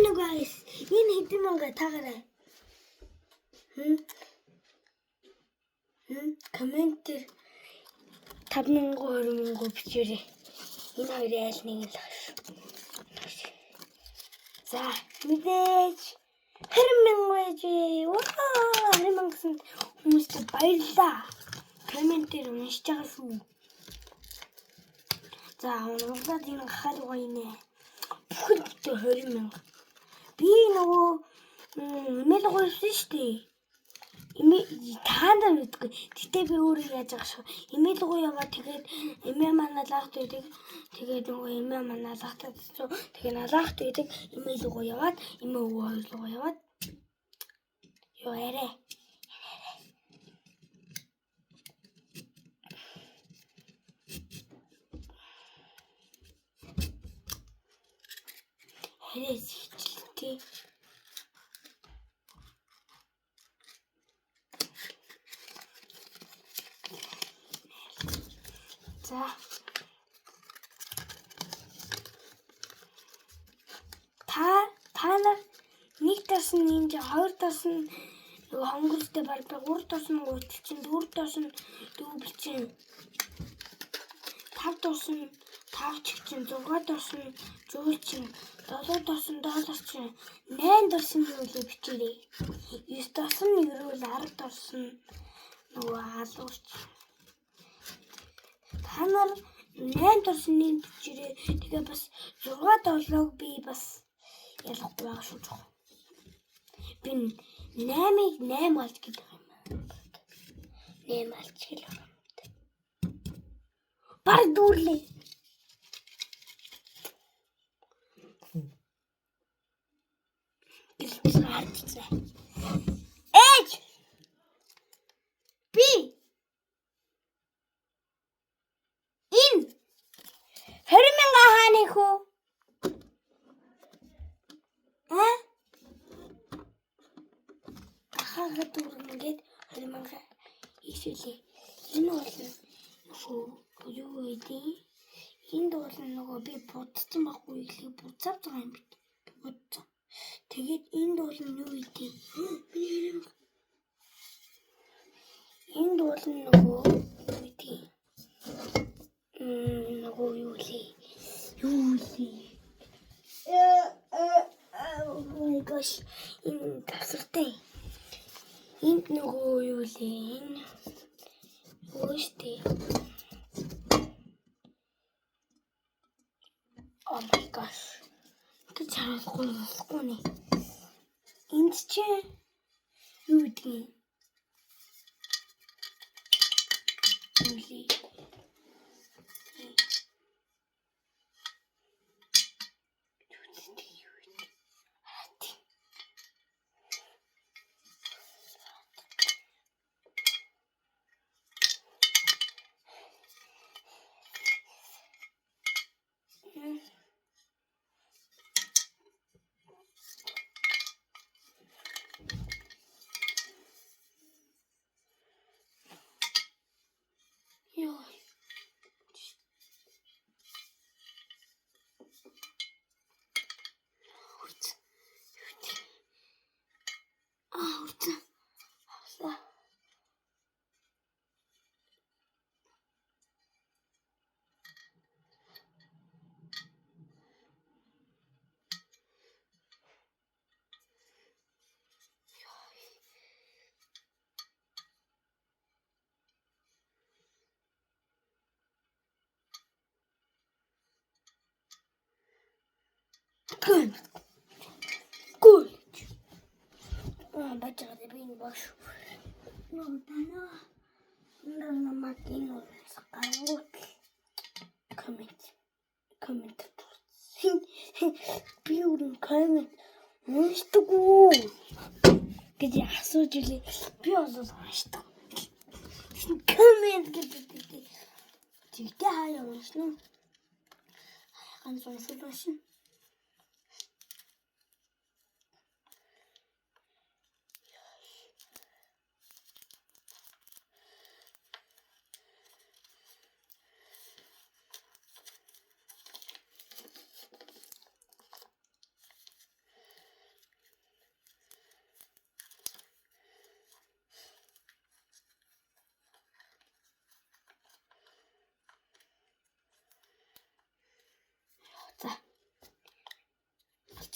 мянга guys. Энэ хэдэн мянга таагаарай. Хм. Хм. Коммент дээр 5000 20,000 бичээрэй. Энэ хоёрын аль нэг нь л ах шүү. За, мэдээж 20,000 байж. Ваа, 20,000 гэсэн хүмүүст баярлалаа. Коммент дээр уншиж байгаа шүү. За, унагдаад энэ гахаад байгаа юм нэ. Бүхэл бүтэн 20,000. Би нөгөө имэйл гуйсан шүү дээ. Имэйл та нар мэдгүй. Гэтэ би өөрөө яаж байгаа шүү. Имэйл руу яваа тэгээд эмээ маань алаахт байдаг. Тэгээд нөгөө эмээ маань алаахтаа тэгээд алаахт байдаг. Имэйл руу яваад эмээ өвөө хоёр руу яваад. Йоо арай. Арай хичлээ. За. Та нар нэг дарсан нинжа, хоёр дарсан нөгөө хонгортой баг, гурав дарсан гуйдалчин, дөрөв дарсан дүүбэлчин, тав дарсан тавчгчин, зургаа дарсан жуулчин, долоо дарсан долларчин, найн дарсан юу лээ бичээрэй. 9 дарсан ерөөл, 10 дарсан нөгөө алуурч. Та нар 8 дорсны бичээрэй. Тэгээ бас 6 долларыг би бас ялахгүй байгаа шүү жоох. Би 8-ыг 8 алж гэдэг юм. 8 алж гэл байгаа юм. Баг дүүрлээ. Гэлсэн хардчихсан. Ээж! Би энэ 20,000 хааны хөө? А? Ахаага дүүрнгээд 20,000 ийшүүлээ. Энэ бол нөгөө юу гэдэг? Энд бол нөгөө би будсан байхгүй ихлэ буцаад байгаа юм бит. Будсан. Тэгээд энд бол юу гэдэг? Энд бол нөгөө юу гэдэг? Нөгөө юу лээ? Юу лээ? Oh my gosh. Энэ тасартай. Энд нөгөө юу лээ? Энэ нөгөө штэ. Oh my gosh. Тэр чарахгүй болохгүй нэ. Энд чи юу гэдгийг юу лээ? Йоо. Хүрц. Аа, хүрц. Авлаа. Гүн. Гүн. Аа, бачаа би энэ багш. Нөө тана. Нэр намайг энэ улс гаргуут коммент коммент турсан. Би өөр коммент уншдаггүй гэж асууж илээ. Би бол уншдаг. Коммент гэдэг. Тэгтээ хаяа уншна уу? Ганц уншвал уншина.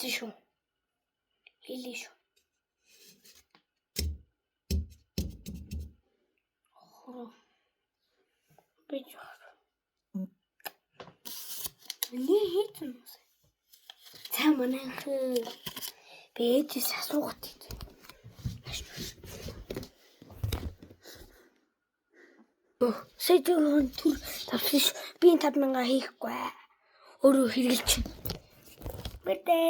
Хийсэн шүү. Хийлээ шүү. Хуруу. Би жоо. Миний хийсэн юм. За манайх би ээжээс асуух гэж. Сая зөвхөн төр тавсан шүү. Би 5000 хийхгүй. Өөрөө хэрэгэлч. Бэтэ.